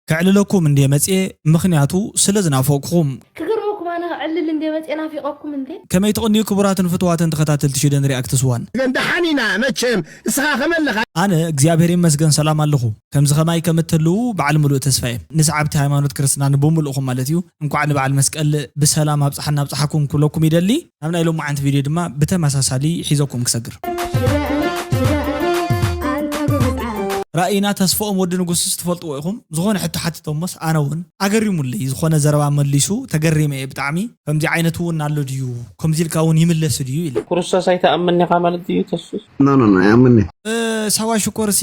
ከዕልለኩም እንድየ መጽየ፣ ምኽንያቱ ስለ ዝናፈቕኩኹም። ክገርመኩም ኣነ ክዕልል እንድየ መጽየ ናፊቐኩም እንዴ። ከመይ ትቕንዩ ክቡራትን ፍቱዋትን ተኸታተልቲ ሽደን ሪኣክትስ ዋን? ግን ደሓን ኢና መቸም፣ እስኻ ከመይ ኣለኻ? ኣነ እግዚኣብሔር ይመስገን ሰላም ኣለኹ። ከምዚ ኸማይ ከም እትህልዉ በዓል ምሉእ ተስፋ እየ። ንሰዓብቲ ሃይማኖት ክርስትናን ብምሉእኹም ማለት እዩ። እንኳዕ ንበዓል መስቀል ብሰላም ኣብጽሓና ኣብጽሓኩም ክብለኩም ይደሊ። ናብ ናይ ሎማዓንቲ ቪድዮ ድማ ብተመሳሳሊ ሒዘኩም ክሰግር። ራእይና ተስፍኦም ወዲ ንጉስስ ትፈልጥዎ ኢኹም። ዝኾነ ሕቶ ሓቲቶሞስ ኣነ እውን ኣገሪሙለይ። ዝኾነ ዘረባ መሊሱ ተገሪመ እየ ብጣዕሚ። ከምዚ ዓይነት እውን ኣሎ ድዩ? ከምዚ ኢልካ እውን ይምለስ ድዩ? ኢለ። ክርስቶስ ኣይትኣምን ኢኻ ማለት ድዩ ተሱስ? No no no ኣይኣምንን። ሳዋ ሽኮርሲ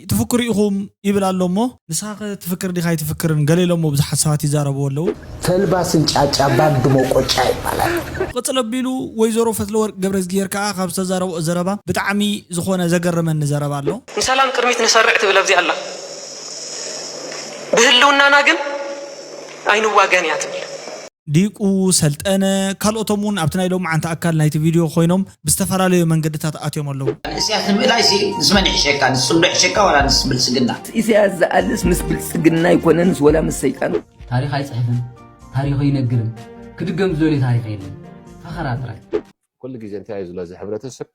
ትፍክሩ ኢኹም ይብል ኣሎ እሞ ንስኻ ከ ትፍክር ዲኻ ኣይትፍክርን ገለ ኢሎሞ ብዙሓት ሰባት ይዛረብዎ ኣለዉ። ተልባ ስንጫጫ ባንድ ሞቆጫ ይባላል። ቅጽል ኣቢሉ ወይዘሮ ፈትለወርቅ ገብረዝጊሄር ከኣ ካብ ዝተዛረብኦ ዘረባ ብጣዕሚ ዝኾነ ዘገረመኒ ዘረባ ኣሎ። ንሰላም ቅድሚት ንሰርዕ ትብል ኣብዚኣ ኣላ። ብህልውናና ግን ኣይንዋገን እያ ትብል። ዲቁ፣ ሰልጠነ፣ ካልኦቶም እውን ኣብቲ ናይ ሎምዓንቲ ኣካል ናይቲ ቪድዮ ኮይኖም ብዝተፈላለዩ መንገድታት ኣትዮም ኣለዉ። እስያስ ንምእላይሲ ምስ መን ይሕሸካ? ንስ ጽምዶ ይሕሸካ ዋላ ንስ ብልጽግና? ኢሳያስ ዝኣልስ ምስ ብልጽግና ኣይኮነንስ ወላ ምስ ሰይጣን። ታሪኽ ኣይጽሕፍን ታሪኹ ኣይነግርን። ክድገም ዝደልዮ ታሪኽ የለን። ፈኸራ ጥራይ። ኩሉ ግዜ እንታይ እዩ ዝሎ እዚ ሕብረተሰብ?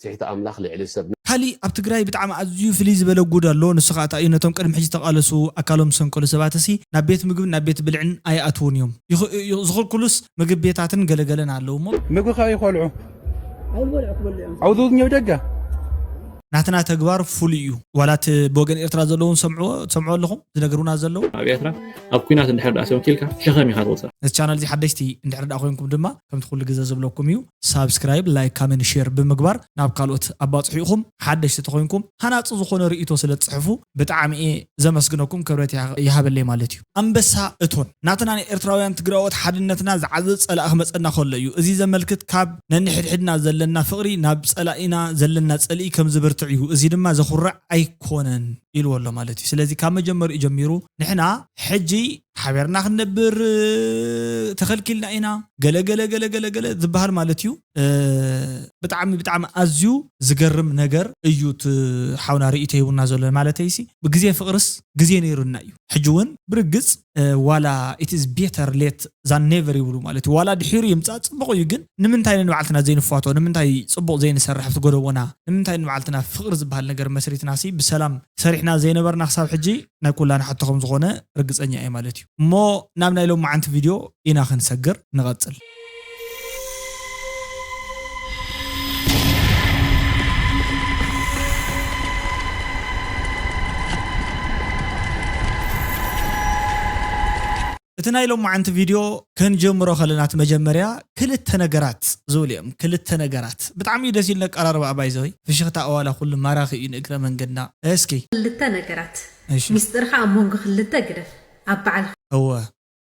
ትሕቲ ኣምላኽ ልዕሊ ሰብ። ካሊእ ኣብ ትግራይ ብጣዕሚ ኣዝዩ ፍልይ ዝበለ ጉድ ኣሎ። ንሱ ከዓ እንታይ እዩ? ነቶም ቅድሚ ሕጂ ዝተቓለሱ ኣካሎም ዝሰንከሉ ሰባትሲ ናብ ቤት ምግብን ናብ ቤት ብልዕን ኣይኣትዉን እዮም። ይኽ- ይኽ- ዝኽልክሉስ ምግብ ቤታትን ገለገለን ኣለዉ እሞ ምግቢ ከኣ ይኾልዑ። عوضوذني ودقة ናትና ተግባር ፍሉይ እዩ። ዋላ እቲ ብወገን ኤርትራ ዘለዉ ንሰምዕዎ ትሰምዕዎ ኣለኹም ዝነግሩና ዘለዉ። ኣብ ኤርትራ ኣብ ኲናት እንድሕር ደኣ ሰንኪልካ ሸኸም ኢኻ ትቑጸር። ነዚ ቻነል እዚ ሓደሽቲ እንድሕር ደኣ ኮይንኩም ድማ ከምቲ ኩሉ ግዘ ዝብለኩም እዩ ሳብስክራይብ፣ ላይክ፣ ካመንት፣ ሼር ብምግባር ናብ ካልኦት ኣባፅሑ ኢኹም። ሓደሽቲ ተኾይንኩም ሃናፂ ዝኾነ ርእይቶ ስለ ትፅሕፉ ብጣዕሚ እየ ዘመስግነኩም፣ ክብረት ይሃ- ይሃበለይ ማለት እዩ። ኣንበሳ እቶን ናትና ናይ ኤርትራውያን ትግራዎት ሓድነትና ዝዓዘዘ ፀላኢ ክመፀና ከሎ እዩ። እዚ ዘመልክት ካብ ነንሕድሕድና ዘለና ፍቕሪ ናብ ፀላኢና ዘለና ፅልኢ ከም ዝብርትዕ እዩ። እዚ ድማ ዘኹርዕ ኣይኮነን ኢልዎ ኣሎ ማለት እዩ። ስለዚ ካብ መጀመሪኡ ጀሚሩ ንሕና ሕጂ ሓቢርና ክንነብር ተኸልኪልና ኢና ገለ ገለ ገለ ገለ ገለ ዝበሃል ማለት እዩ። ብጣዕሚ ብጣዕሚ ኣዝዩ ዝገርም ነገር እዩ። እቲ ሓውና ርእይቶ ሂቡና ዘሎ ማለተይሲ ብግዜ ፍቕርስ ግዜ ነይሩና እዩ። ሕጂ እውን ብርግፅ ዋላ it is better late than never ይብሉ ማለት እዩ። ዋላ ድሒሩ ይምፃእ ፅቡቕ እዩ፣ ግን ንምንታይ ንባዕልትና ዘይንፋቶ? ንምንታይ ፅቡቕ ዘይንሰርሕ ኣብቲ ጎደቦና? ንምንታይ ንባዕልትና ፍቕሪ ዝበሃል ነገር መስሪትናሲ ብሰላም ሰሪሕና ዘይነበርና ክሳብ ሕጂ ናይ ኩላና ሕቶ ከም ዝኾነ ርግፀኛ እየ ማለት እዩ። እሞ ናብ ናይ ሎማዓንቲ ቪድዮ ኢና ክንሰግር ንቐፅል። እቲ ናይ ሎማዓንቲ ቪድዮ ክንጀምሮ ከለና እቲ መጀመርያ ክልተ ነገራት ዝብሉ እዮም። ክልተ ነገራት ብጣዕሚ እዩ ደስ ኢሉኒ ኣቀራርባ ኣባይ ዘወይ ፍሽኽታ ኣዋላ ኩሉ ማራኺ እዩ ንእግረ መንገድና። እስኪ ክልተ ነገራት እሺ ሚስጥርኻ ኣብ መንጎ ክልተ ግደፍ ኣብ በዓልኻ እወ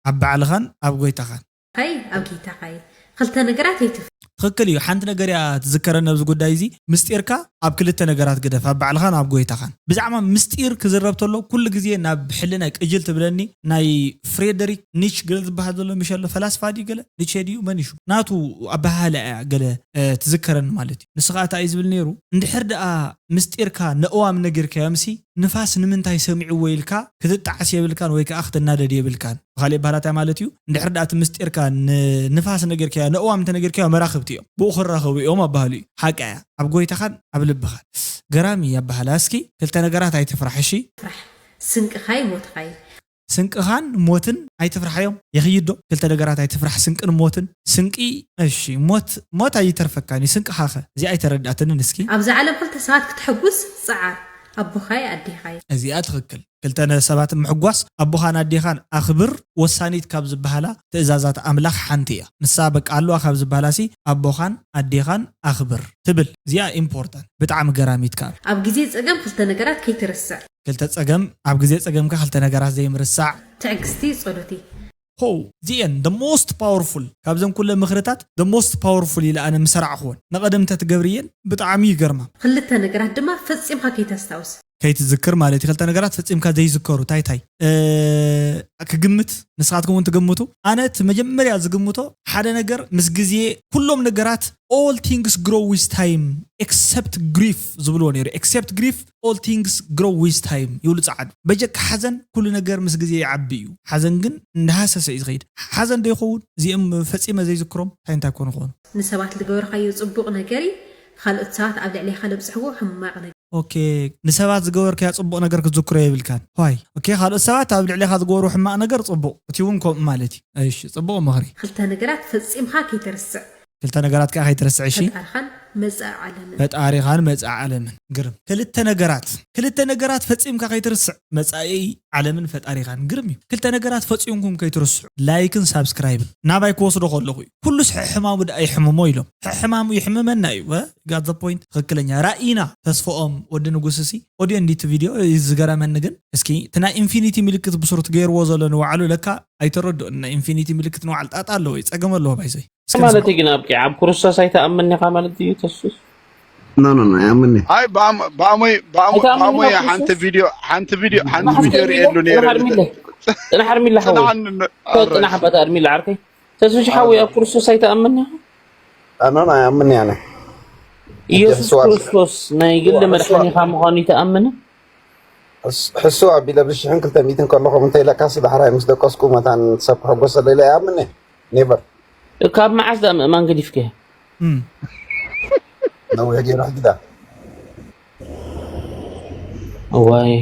ኣብ ባዕልኻን ኣብ ጎይታኻን። ኸይ ኣብ ጌታኻ እየ። ኽልተ ነገራት ኣይትፍራ። ትኽክል እዩ። ሓንቲ ነገር እያ ትዝከረኒ ኣብዚ ጉዳይ እዚ። ምስጢርካ ኣብ ክልተ ነገራት ግደፍ፣ ኣብ ባዕልኻን ኣብ ጎይታኻን። ብዛዕባ ምስጢር ክዝረብ ተሎ ኩሉ ግዜ ናብ ሕልናይ ቅጅል ትብለኒ። ናይ ፍሬደሪክ ኒች ገለ ዝበሃል ዘሎ ምሽ ኣሎ፣ ፈላስፋ ድዩ ገለ ኒቼ ድዩ መን እዩ ሽሙ? ናቱ ኣበሃህላ እያ ገለ ትዝከረኒ ማለት እዩ። ንሱ ኸኣ እንታይ እዩ ዝብል ነይሩ? እንድሕር ደኣ ምስጢርካ ነእዋም ነጊርካዮምሲ ንፋስ ንምንታይ ሰሚዕዎ ኢልካ ክትጣዕስ የብልካን ወይ ከኣ ክትናደድ የብልካን። ብኻልእ ኣበሃህላ እንታይ ማለት እዩ? እንድሕር ደኣ እቲ ምስጢርካ ንንፋስ ነጊርካዮ ነእዋም እንተነጊርካዮ መራኽብቲ እዮም ብኡ ክራኸቡ እዮም ኣበሃህልኡ እዩ። ሓቃ እያ። ኣብ ጎይታኻን ኣብ ልብኻን። ገራሚ ኣበሃህላ። እስኪ ክልተ ነገራት ኣይትፍራሕ እሺ። ስንቅኻይ ሞትኻይ። ስንቅኻን ሞትን ኣይትፍርሓዮም። የኽይድ ዶ? ክልተ ነገራት ኣይትፍራሕ፣ ስንቅን ሞትን። ስንቂ፣ እሺ፣ ሞት፣ ሞት ኣይተርፈካን እዩ፣ ስንቅኻ ኸ? እዚኣ ኣይተረድኣትንን እስኪ። ኣብዛ ዓለም ክልተ ሰባት ክትሕጉስ ጸዓር፣ ኣቦኻይ ኣዴኻይ። እዚኣ ትኽክል። ክልተ ነ- ሰባት ምሕጓስ ኣቦኻን ኣዴኻን ኣኽብር ወሳኒት ካብ ዝበሃላ ትእዛዛት ኣምላኽ ሓንቲ እያ። ንሳ በቃ ኣለዋ ካብ ዝበሃላሲ ኣቦኻን ኣዴኻን ኣኽብር ትብል። እዚኣ ኢምፖርታንት፣ ብጣዕሚ ገራሚት ከኣ። ኣብ ግዜ ጸገም ክልተ ነገራት ከይትርስዕ። ክልተ ጸገም ኣብ ግዜ ጸገምካ ክልተ ነገራት ዘይምርሳዕ። ትዕግስቲ ጸሎቲ። ሆው ዚኤን the most powerful ካብዘን ኩለ ምኽርታት the most powerful ኢለ ኣነ ምሰራዕኽወን ንቐደም እንተትገብርየን ብጣዕሚ ይገርማ። ክልተ ነገራት ድማ ፈጺምካ ከይተስታውስ። ከይትዝክር ማለት እዩ። ክልተ ነገራት ፈጺምካ ዘይዝከሩ እንታይ እንታይ? እ፣ ክግምት፣ ንስኻትኩም እውን ትገምቱ። ኣነ እቲ መጀመርያ ዝግምቶ ሓደ ነገር ምስ ግዜ ኩሎም ነገራት all things grow with time except grief ዝብልዎ ነይሩ። Except grief all things grow with time ይብሉ ጸዓዱ። በጀካ ሓዘን ኩሉ ነገር ምስ ግዜ ይዓቢ እዩ። ሓዘን ግን እንዳሃሰሰ እዩ ዝኸይድ። ሓዘን ዶ ይኸውን? እዚኦም ፈጺመ ዘይዝክሮም እንታይ እንታይ ኮኑ ክኾኑ? ንሰባት ዝገበርካዮ ጽቡቕ ነገር ካልኦት ሰባት ኣብ ልዕሌኻ ለብጽሕዎ ሕማቕ ነገር። ኦኬ፣ ንሰባት ዝገበርካዮ ጽቡቕ ነገር ክትዝክሮ የብልካን። ዋይ፣ ኦኬ፣ ካልኦት ሰባት ኣብ ልዕሌኻ ዝገበሩ ሕማቕ ነገር ጽቡቕ፣ እቲ እውን ከምኡ ማለት እዩ። እሺ፣ ጽቡቕ ምኽሪ። ክልተ ነገራት ፈጺምካ ከይተርስዕ። ክልተ ነገራት ከኣ ከይትርስዕ። እሺ፣ ፈጣርኻን መጻኢ ዓለምን። ፈጣሪኻን መጻኢ ዓለምን። ግርም። ክልተ ነገራት፣ ክልተ ነገራት ፈጺምካ ከይትርስዕ፣ መጻኢ ዓለምን ፈጣሪኻን። ግርም እዩ። ክልተ ነገራት ፈጺምኩም ከይትርስዑ፣ ላይክን ሳብስክራይብን። ናባይ ክወስዶ ከለኹ እዩ። ኩሉስ ሕሕማሙ ደኣ ይሕምሞ ኢሎም። ሕሕማሙ ይሕምመና እዩ። እ? Got the point። ትኽክለኛ ራኢና ተስፍኦም ወዲ ንጉስ እሲ ኦድዮ እንዲ እቲ ቪድዮ እዩ ዝገረመኒ። ግን እስኪ እቲ ናይ ኢንፊኒቲ ምልክት ብስሩ ትገይርዎ ዘሎ ንባዕሉ ለካ ኣይተረድኦን። ናይ ኢንፊኒቲ ምልክት ንባዕሉ ጣጣ ኣለዎ እዩ፣ ጸገም ኣለዎ ባይዘይ። እስኪ ማለት ንስማዕ። ግን ኣብቂ ኣብ ክርስቶስ ኣይተኣምን ኢኻ ማለት እዩ ተሱስ ኖ ኖ ኖ ያምኒ ኣይ ብኣም- ብኣሞይ ብኣሞ- ኣይተኣምን ብኣሞይ ኢኻ ሓንቲ ክርስቶስ ቪድዮ ሓንቲ ቪድዮ ሓንቲ ጽናሕ ቪድዮ ርሚለ ርእየሉ ነይረ ጽናሕ ርሚለ ጽናሕ ርሚለ ሓወይ ጽናሓኒ ተው ጽናሕ ኣባት ኣርሚለ ዓርከይ ተስፍሽ ሓወይ ኣብ ክርስቶስ ኣይተኣምን ኢኻ ኖ ኖ ያምኒ ያነ ኢየሱስ የሕስዋ ክርስቶስ ናይ ግል የሕስዋ መድሓኒኻ ምዃኑ ይተኣምን ሕሱ ኣቢለ ብሽሕን ክልተ ሚእትን ከለኹም እንተ ኢለካሲ ዳሕራይ ምስ ደቀስኩ መታን ሰብ ክሕጎሰለ ኢለ ያምኒ ኔቨር ካብ መዓስ ዳ ምእማን ገዲፍከ እም። ነዊሕ ገይሩ ሕጂ ዳ እዋይ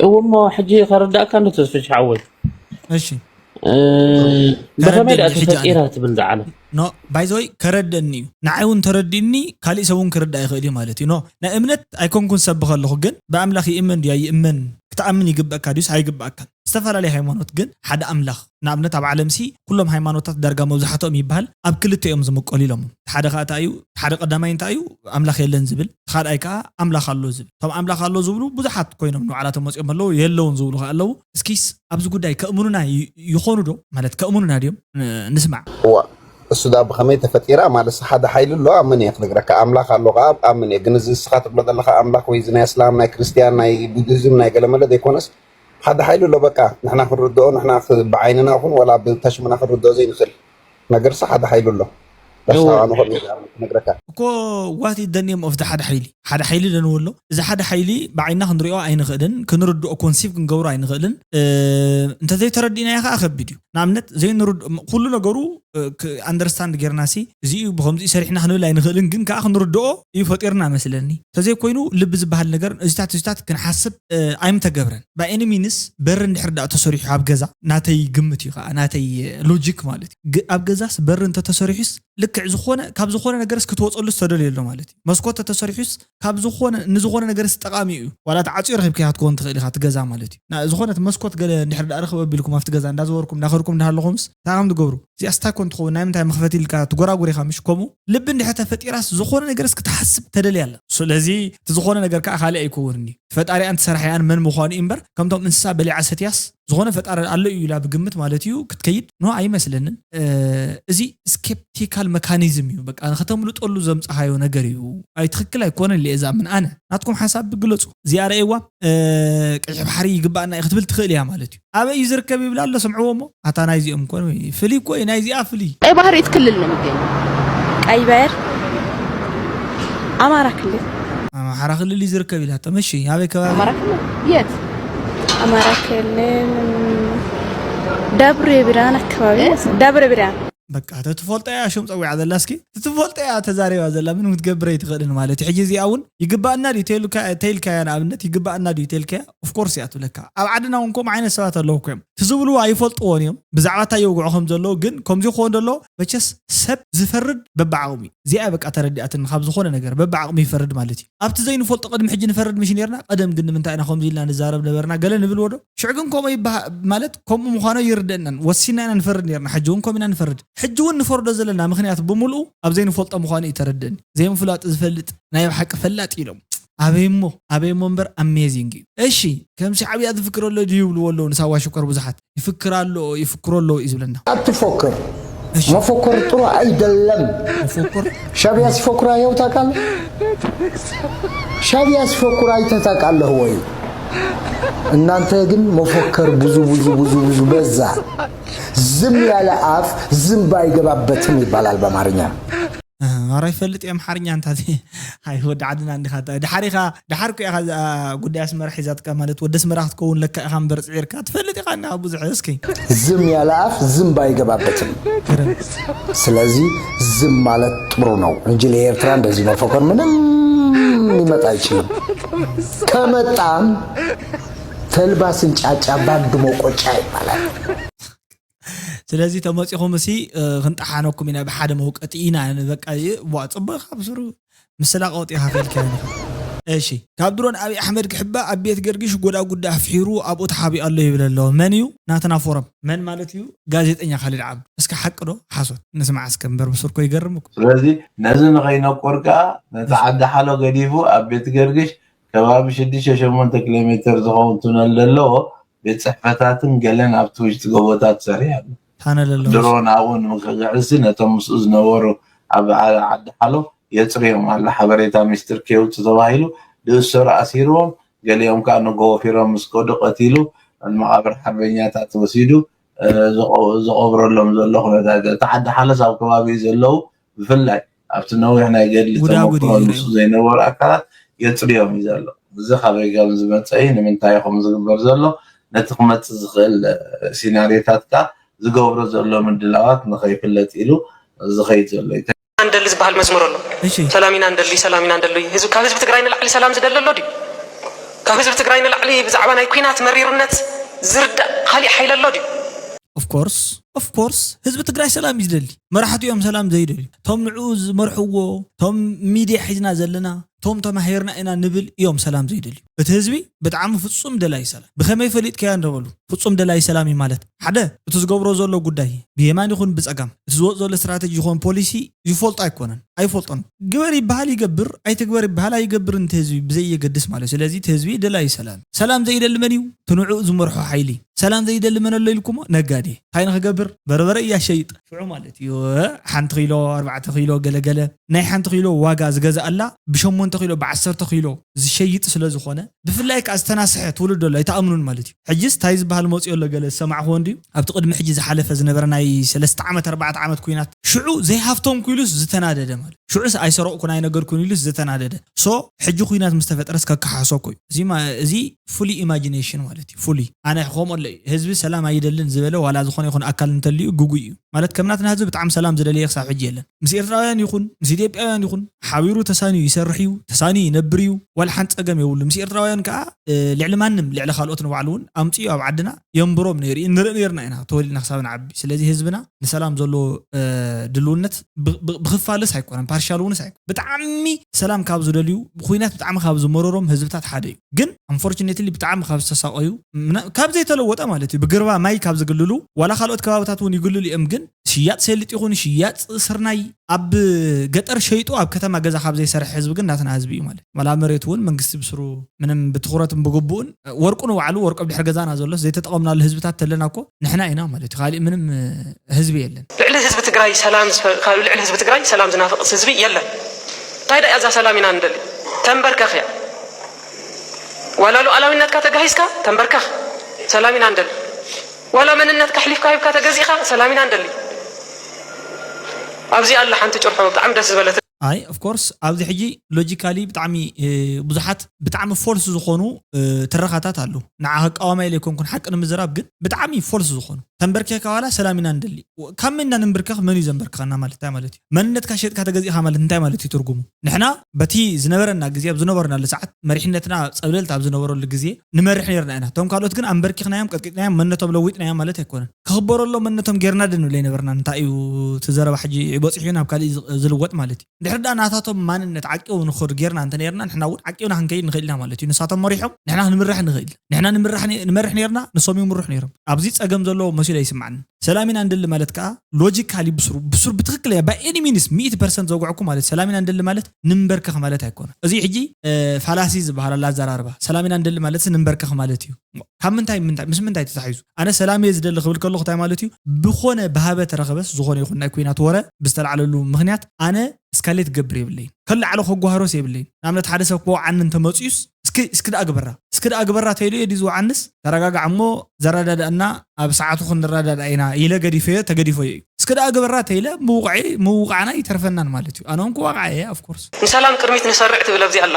እወሞ ሕጂ ከረዳእካ እንዶ ተስፍሽ ሓወይ እሺ እ፣ ብኸመይ ደኣ ከረድእኒ ሕጂ ኣነ። ተፈጢራ ትብል ዝዓለም ኖ ባይዘወይ ከረድእኒ እዩ። ንዓይ እውን ተረዲእኒ፣ ካሊእ ሰብ እውን ክርዳእ ይኽእል እዩ ማለት እዩ። ኖ ናይ እምነት ኣይኮንኩን ሰብ ከለኹ ግን ብኣምላኽ ይእመን ድዩ ኣይእመን ክትኣምን ይግበእካ ድዩስ ኣይግበእካን? ዝተፈላለየ ሃይማኖት ግን ሓደ ኣምላኽ ንኣብነት ኣብ ዓለምሲ ኩሎም ሃይማኖታት ዳርጋ መብዛሕትኦም ይበሃል ኣብ ክልተ እዮም ዝምቀሉ ኢሎም። እቲ ሓደ ከዓ እንታይ እዩ? እቲ ሓደ ቀዳማይ እንታይ እዩ? ኣምላኽ የለን ዝብል፣ እቲ ካልኣይ ከዓ ኣምላኽ ኣሎ ዝብል። እቶም ኣምላኽ ኣሎ ዝብሉ ብዙሓት ኮይኖም ንባዕላቶም መፂኦም ኣለዉ፣ የለውን ዝብሉ ከዓ ኣለዉ። እስኪስ ኣብዚ ጉዳይ ከእምኑና ይ- ይኾኑ ዶ? ማለት ከእምኑና ድዮም? ን- ንስማዕ። እዋ እሱ ዳ ብኸመይ ተፈጢራ ማለት ሓደ ሓይሊ ኣሎ ኣምን እየ ክነግረካ ኣምላኽ ኣሎ ከዓ ኣምን እየ ግን እዚ እስኻ ትብሎ ዘለካ ኣምላኽ ወይ እዚ ናይ እስላም ናይ ክርስትያን ናይ ቡዲዝም ናይ ገለመለ ዘይኮነስ ሓደ ሓይሊ ኣሎ በቃ ንሕና ክንርድኦ ንሕና ክ- ብዓይንና ኹን ወላ ብተሽምና ክንርድኦ ዘይንኽእል ነገርሲ ሓደ ሓይሊ ኣሎ እወ። ዳስታዋኑ ክነግረካ እኮ what is the name of the ሓደ ሓይሊ ሓደ ሓይሊ ደንዎ ኣሎ እዚ ሓደ ሓይሊ ብዓይና ክንሪኦ ኣይንኽእልን ክንርድኦ ኮንሲቭ ክንገብሮ ኣይንኽእልን እ፣ እንተዘይተረዲእናዮ ከዓ ከቢድ እዩ ንኣብነት ዘይንርድ ኩሉ ነገሩ ኣንደርስታንድ ጌርና ሲ እዚኡ ብከምዚ ሰሪሕና ክንብል ኣይንኽእልን ግን ከዓ ክንርድኦ እዩ ፈጢርና መስለኒ እንተዘይኮይኑ ልቢ ዝበሃል ነገር እዚታት እዚታት ክንሓስብ እ፣ ኣይምተገብረን by any means በሪ እንድሕር ዳኣ ተሰሪሑ ኣብ ገዛ ናተይ ግምት እዩ ከዓ ናተይ ሎጂክ ማለት እዩ ግ- ኣብ ገዛስ በሪ እንተተሰሪሑስ ልክዕ ዝኾነ ካብ ዝኾነ ነገርስ ክትወፀሉ ዝተደልዮ ኣሎ ማለት እዩ መስኮት ተተሰሪሑስ ካብ ዝኾነ ንዝኾነ ነገርስ ጠቃሚ እዩ ዋላ ተዓፅዮ ረኪብካያ ክትከውን ትኽእል ኢኻ እቲ ገዛ ማለት እዩ ና- ዝኾነ እቲ መስኮት ገለ እንድሕር ዳኣ ረክብ ኣቢልኩም ኣብቲ ገዛ እንዳዘወርኩም እንዳኸድኩም እንዳሃለኹምስ እንታይ ከም ትገብሩ እዚኣ ስታይ ኮን ትኸውን ናይ ምንታይ መኽፈቲ ኢልካ ትጎራጉር ኢኻ ምሽ ከምኡ ልቢ እንድሕር ተፈጢራስ ዝኾነ ነገርስ ክትሓስብ ተደልያ ኣላ ስለዚ እቲ ዝኾነ ነገር ከዓ ካልእ ኣይከውንን እዩ ፈጣሪኣን ትሰርሐያን መን ምዃኑ እዩ እምበር ከምቶም እንስሳ በሊዓ ሰትያስ ዝኾነ ፈጣሪ ኣሎ እዩ ኢላ ብግምት ማለት እዩ ክትከይድ ኖ ኣይመስለንን እዚ ስኬፕቲካል መካኒዝም እዩ በቃ ከተምልጠሉ ዘምፀኻዮ ነገር እዩ ኣይ ትኽክል ኣይኮነን ኢለ እዛ ምን ኣነ ናትኩም ሓሳብ ብግለፁ እዚኣ ረእዋ ቀይሕ ባሕሪ ይግባኣና እዩ ክትብል ትኽእል እያ ማለት እዩ ኣበይ እዩ ዝርከብ ይብላ ኣሎ ስምዕዎ እሞ ኣታ ናይዚኦም ኮን ፍልይ እኮ እዩ ናይዚኣ ፍልይ ቀይ ባህር የት ክልል ነው የሚገኘው? ቀይ ባህር አማራ ክልል። ኣምሓራ ክልል እዩ ዝርከብ ኢላቶም። እሺ ኣበይ ከባቢ? ኣማራ ክልል። የት? አማራ ክልል ደብረ ብርሃን አካባቢ። ደብረ ብርሃን። በቃ ተትፈልጦ እያ ሽም ፀዊዓ ዘላ እስኪ ትትፈልጦ እያ ተዛሪባ ዘላ ምንም ክትገብር ኣይትኽእልን ማለት እዩ። ሕጂ እዚኣ እውን ይግባኣና ድዩ ተይልካያ ንኣብነት ይግባኣና ድዩ ተይልካያ ኦፍኮርስ እያ ትብለካ። ኣብ ዓድና እውን ከምኡ ዓይነት ሰባት ኣለዉ እኮ እዮም። ትዝብልዎ ኣይፈልጥዎን እዮም ብዛዕባ እንታይ የውግዑ ከም ዘለዉ ግን ከምዚ ክኾን ደሎ መቸስ ሰብ ዝፈርድ በብዓቕሙ እዩ። እዚኣ በቃ ተረዲኣትኒ ካብ ዝኾነ ነገር በብዓቕሙ ይፈርድ ማለት እዩ። ኣብቲ ዘይንፈልጦ ቅድሚ ሕጂ ንፈርድ ምሽ ነርና ቀደም ግን ንምንታይ ኢና ከምዚ ኢልና ንዛረብ ነበርና ገለ ንብልዎ ዶ? ሽዑ ግን ከምኡ ይበሃ ማለት ከምኡ ምዃኖ ይርደእናን ወሲና ኢና ንፈርድ ነርና ሕጂ እውን ከምኡ ኢና ንፈርድ። ሕጂ እውን ንፈርዶ ዘለና ምኽንያት ብምልኡ ኣብ ዘይንፈልጦ ምዃኑ እዩ ተረደእኒ። ዘይምፍላጡ ዝፈልጥ ናይ ብሓቂ ፈላጥ ኢሎም ኣበይ እሞ ኣበይ እሞ እምበር ኣሜዚንግ እዩ። እሺ ከም ሻዕብያ ዝፍክር ኣሎ ድዩ ይብልዎ ኣለዉ ንሳዋ ሽኮር ብዙሓት ይፍክር ኣሎ ይፍክሮ ኣለዉ እዩ ዝብለና። ኣትፎክር መፎከር ጥሩ አይደለም። ሻቢያ ሲፎክር አየው ታውቃለህ? ሻቢያ ሲፎክር አይተህ ታውቃለህ ወይ? እናንተ ግን መፎከር ብዙ ብዙ ብዙ ብዙ በዛ። ዝም ያለ አፍ ዝንብ አይገባበትም ይባላል በአማርኛ። ኧረ ይፈልጥ የአምሓርኛ እንታት ኣይ ወዲ ዓድና እንዲኻ ድሓር ኢኻ ድሓር ኮ ኢኻ ጉዳይ ኣስመራ ሒዛትካ ማለት ወዲ ኣስመራ ክትከውን ለካ ኢኻ እምበር ፅዒርካ ትፈልጥ ኢኻ እና ብዙሕ እስኪ ዝም ያለ አፍ ዝንብ አይገባበትም። ስለዚህ ዝም ማለት ጥሩ ነው እንጂ ለኤርትራ እንደዚህ መፎከር ምንም ሊመጣ አይችልም። ከመጣም ተልባ ስንጫጫ ባንድ መቆጫ ይባላል። ስለዚ ተመፂኹም እሲ ክንጠሓነኩም ኢና ብሓደ መውቀጢ ኢና በቃ ዋ ፅቡቅ ካብ ስሩ ምስላ ቀውጢ ካፈልካ እሺ ካብ ድሮን ኣብይ ኣሕመድ ክሕባ ኣብ ቤት ገርግሽ ጎዳጉዳ ኣፍሒሩ ኣብኡ ተሓቢኡ ኣሎ ይብል ኣሎ መን እዩ ናትና ፎረም መን ማለት እዩ ጋዜጠኛ ካሊድ ዓብዱ እስከ ሓቂ ዶ ሓሶት ንስማዕ እስከ እምበር ብስርኮ ይገርም እኮ ስለዚ ነዚ ንኸይነቁር ከዓ ነቲ ዓዲ ሓሎ ገዲፉ ኣብ ቤት ገርግሽ ከባቢ ሽዱሽተ ሸሞንተ ኪሎ ሜትር ዝኸውን ቱነል ዘለዎ ቤት ፅሕፈታትን ገለን ኣብቲ ውሽጢ ጎቦታት ሰሪሑ ኣሎ። ታነል ኣለዎ። ድሮ ናብኡ ንምክዕግዕሲ ነቶም ምስኡ ዝነበሩ ኣብ ዓዲ ሓሎ የፅርዮም ኣሎ። ሓበሬታ ሚስጥር ከየውፅእ ተባሂሉ ድእሰሩ ኣሲርዎም፣ ገሊኦም ከዓ ንጎቦ ፊሮም ምስ ከዱ ቀቲሉ መቓብር ሓርበኛታት ወሲዱ ዝቐብረሎም ዘሎ ኩነታት። እቲ ዓዲ ሓሎስ ኣብ ከባቢኡ ዘለዉ ብፍላይ ኣብቲ ነዊሕ ናይ ገድሊ ተመክሮ ንሱ ዘይነበሩ ኣካላት የፅርዮም እዩ ዘሎ። እዚ ካበይ ከም ዝመፀ እዩ፣ ንምንታይ እዩ ከምኡ ዝግበር ዘሎ፣ ነቲ ክመፅእ ዝኽእል ሲናርዮታት ከ ዝገብሮ ዘሎ ምድላዋት ንኸይፍለጥ ኢሉ ዝኸይድ ዘሎ እዩ። ኢና ንደሊ ዝበሃል መዝሙር ኣሎ። ሰላም ኢና ንደሊ፣ ሰላም ኢና ንደሊ። ካብ ህዝቢ ትግራይ ንላዕሊ ሰላም ዝደሊ ኣሎ ድዩ? ካብ ህዝቢ ትግራይ ንላዕሊ ብዛዕባ ናይ ኲናት መሪርነት ዝርዳእ ካሊእ ሓይሊ ኣሎ ድዩ? Of course of course ህዝቢ ትግራይ ሰላም እዩ ዝደሊ። መራሕቲ እዮም ሰላም ዘይደልዩ። እቶም ንዕኡ ዝመርሕዎ፣ እቶም ሚድያ ሒዝና ዘለና፣ እቶም ተማሂርና ኢና ንብል እዮም ሰላም ዘይደልዩ። እቲ ህዝቢ ብጣዕሚ ፍፁም ደላይ ሰላም። ብኸመይ ፈሊጥካዮ ንበሉ። ፍፁም ደላይ ሰላም እዩ ማለት ሓደ እቲ ዝገብሮ ዘሎ ጉዳይ ብየማን ይኹን ብፀጋም እቲ ዝወፅ ዘሎ ስትራተጂ ይኹን ፖሊሲ ይፈልጦ ኣይኮነን ኣይፈልጦን ግበር ይበሃል ይገብር ኣይትግበር ይበሃል ኣይገብርን እቲ ህዝቢ ብዘየገድስ ማለት እዩ ስለዚ እቲ ህዝቢ ደላይ ሰላም ሰላም ዘይደሊ መን እዩ እቲ ንዕኡ ዝመርሖ ሓይሊ ሰላም ዘይደሊ መን ኣሎ ኢልኩሞ ነጋዴ እንታይ ንክገብር በርበረ እያ ሸይጥ ሽዑ ማለት እዩ ሓንቲ ኪሎ ኣርባዕተ ኪሎ ገለገለ ናይ ሓንቲ ኪሎ ዋጋ ዝገዝኣላ ብሸሞንተ ኪሎ ብዓሰርተ ኪሎ ዝሸይጥ ስለ ዝኾነ ብፍላይ ከዓ ዝተናስሐ ትውልዶ ኣሎ ኣይትኣምኑን ማለት እዩ ሕጂስ ታይ ዝበሃል መፅዮ ኣሎ ገለ ዝሰማዕኹዎ እንድዩ ኣብቲ ቅድሚ ሕጂ ዝሓለፈ ዝነበረ ናይ ሰለስተ ዓመት ኣርባዕተ ዓመት ኩናት ሽዑ ዘይሃፍቶም ኩ ኢሉስ ዝተናደደ ማለት ሽዑስ ኣይሰረቕኩን ኣይነገርኩን ኢሉስ ዝተናደደ so ሕጂ ኩናት ምስ ተፈጠረስ ከከሓሶ እኮ እዩ እዚ ማ- እዚ ፍሉይ ኢማጂኔሽን ማለት እዩ ፍሉይ ኣነ ከምኡ ኣሎ እዩ ህዝቢ ሰላም ኣይደልን ዝበለ ዋላ ዝኾነ ይኹን ኣካል እንተልዩ ግጉይ እዩ ማለት ከም ናትና ህዝቢ ብጣዕሚ ሰላም ዝደለየ ክሳብ ሕጂ የለን ምስ ኤርትራውያን ይኹን ምስ ኢትዮጵያውያን ይኹን ሓቢሩ ተሳንዩ ይሰርሕ እዩ ተሳንዩ ይነብር እዩ ዋላ ሓንቲ ፀገም የብሉ ምስ ኤርትራውያን ከዓ ልዕሊ ማንም ልዕሊ ካልኦት ንባዕሉ እውን ኣምፅኡ ኣብ ዓድና የንብሮም ነይሩ እዩ ንርኢ ነርና ኢና ተወሊድና ክሳብ ንዓቢ ስለዚ ህዝብና ንሰላም ዘለዎ ድልውነት ብክፋልስ ኣይኮነን ፓርሻል ውንስ ኣይኮ ብጣዕሚ ሰላም ካብ ዝደልዩ ኩናት ብጣዕሚ ካብ ዝመረሮም ህዝብታት ሓደ እዩ ግን unfortunately ብጣዕሚ ካብ ዝተሳቀዩ ካብ ዘይተለወጠ ማለት እዩ ብግርባ ማይ ካብ ዝግልሉ ዋላ ካልኦት ከባብታት እውን ይግልሉ እዮም ግን ሽያጥ ሰሊጥ ይኹን ሽያጥ ስርናይ ኣብ ገጠር ሸይጡ ኣብ ከተማ ገዛ ካብ ዘይሰርሕ ህዝቢ ግን ናትና ህዝቢ እዩ ማለት ዋላ መሬት እውን መንግስቲ ብስሩ ምንም ብትኹረትን ብግቡእን ወርቁ ንባዕሉ ወርቁ ኣብ ድሕሪ ገዛና ዘሎ ዘይተጠቐምናሉ ህዝብታት ተለና እኮ ንሕና ኢና ማለት እዩ ካሊእ ምንም ህዝቢ የለን ልዕሊ ህዝቢ ትግራይ ሰላም ልዕሊ ህዝቢ ትግራይ ሰላም ዝናፍቕስ ህዝቢ የለን እንታይ ዳ እዛ ሰላም ኢና ንደሊ ተንበርከኽ እያ ዋላ ሉዓላዊነትካ ተጋሂስካ ተንበርከኽ ሰላም ኢና ንደሊ ዋላ መንነትካ ኣሕሊፍካ ሂብካ ተገዚእካ ሰላም ኢና ንደሊ ኣብዚ ኣላ ሓንቲ ጭርሖ ብጣዕሚ ደስ ዝበለት ኣይ of course ኣብዚ ሕጂ logically ብጣዕሚ ብዙሓት ብጣዕሚ false ዝኾኑ ትረኻታት ኣለዉ ንዓ ከቃወማ ኢለ ኣይኮንኩን ሓቂ ንምዝራብ ግን ብጣዕሚ false ዝኾኑ ተንበርኪኽካ ዋላ ሰላም ኢና ንደሊ ካብ መን ኢና ንንብርከኽ መን እዩ ዘንበርክኸና ማለት እንታይ ማለት እዩ መንነትካ ሸጥካ ተገዚእኻ ማለት እንታይ ማለት እዩ ትርጉሙ ንሕና በቲ ዝነበረና ግዜ ኣብ ዝነበርናሉ ሰዓት መሪሕነትና ፀብለልቲ ኣብ ዝነበረሉ ግዜ ንመርሕ ነርና ኢና እቶም ካልኦት ግን ኣንበርኪኽናዮም ቀጥቂጥናዮም መንነቶም ለዊጥናዮም ማለት ኣይኮነን ክኽበረሎም መንነቶም ጌርና ዶ ንብል ኣይነበርናን እንታይ እዩ እቲ ዘረባ ሕጂ በፂሑ ናብ ካሊእ ዝልወጥ ማለት እዩ እንድሕር ደኣ ናታቶም ማንነት ዓቂቡ ንኽድ ጌርና እንተነርና ንሕና እውን ዓቂብና ክንከይድ ንኽእል ኢና ማለት እዩ ንሳቶም መሪሖም ንሕና ክንምራሕ ንኽእል ንሕና ንመርሕ ነርና ንሶም ይምርሑ ነይሮም ኣብዚ ፀገም ዘለዎ ብትክክል ኣይስማዕን። ሰላም ኢና ንደሊ ማለት ከዓ ሎጂካሊ ብስሩ ብስሩ ብትክክል እያ። ባይ ኤኒ ሚንስ ሚእቲ ፐርሰንት ዘውግዐኩ ማለት ሰላም ኢና ንደሊ ማለት ንንበርከኽ ማለት ኣይኮነ። እዚ ሕጂ ፋላሲ ዝበሃል ኣላ ኣዘራርባ። ሰላም ኢና ንደሊ ማለት ንንበርከኽ ማለት እዩ። ካብ ምንታይ ምንታይ ምስ ምንታይ ተታሒዙ? ኣነ ሰላም እየ ዝደሊ ክብል ከለኹ እንታይ ማለት እዩ? ብኾነ ብሃበ ተረኸበስ ዝኾነ ይኹን ናይ ኩናት ወረ ብዝተላዕለሉ ምክንያት ኣነ እስካሌት ክገብር የብለይን። ከላዕሎ ከጓህሮስ የብለይን። ንኣብነት ሓደ ሰብ ክወዓኒ እንተመፅዩስ እስኪ እስኪ ደኣ ግበራ እስኪ ደኣ ግበራ ተይሉ እየ ድዩ ዝወዓንስ? ተረጋጋዕ እሞ ዘረዳድኣና ኣብ ሰዓቱ ክንረዳድኣ ኢና ኢለ ገዲፈዮ ተገዲፈዮ እዩ። እስኪ ደኣ ግበራ ተይለ ምውቕዐይ ምውቃዕና ይተርፈናን ማለት እዩ። ኣነ እውን ክዋቃዕ እየ of course። ንሰላም ቅድሚት ንሰርዕ ትብል ኣብዚ ኣላ።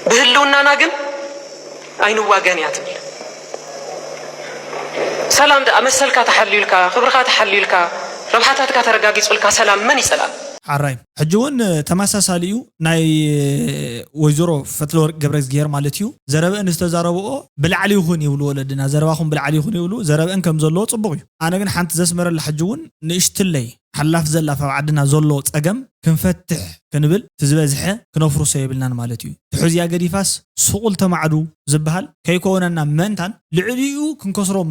ብህልውናና ግን ኣይንዋገን እያ ትብል። ሰላም ደኣ መሰልካ ተሓልዩልካ ክብርኻ ተሓልዩልካ ረብሓታትካ ተረጋጊጹልካ ሰላም መን ይጸልኣ? ሓራይ ሕጂ እውን ተመሳሳሊ እዩ። ናይ ወይዘሮ ፈትለወርቅ ገብረእግዚሔር ማለት እዩ። ዘረበአን ዝተዛረብኦ ብላዕሊ ይኹን ይብሉ ወለድና፣ ዘረባኹም ብላዕሊ ይኹን ይብሉ። ዘረበአን ከም ዘለዎ ጽቡቕ እዩ። ኣነ ግን ሓንቲ ዘስመረላ ሕጂ እውን ንእሽትለይ ሓላፍ ዘላ ኣብ ዓድና ዘሎ ጸገም ክንፈትሕ ክንብል እቲ ዝበዝሐ ክነፍርሶ የብልናን ማለት እዩ። ትሑዝያ ገዲፋስ ስቑል ተማዕዱ ዝበሃል ከይኮነና መእንታን ልዕሊኡ ክንከስሮም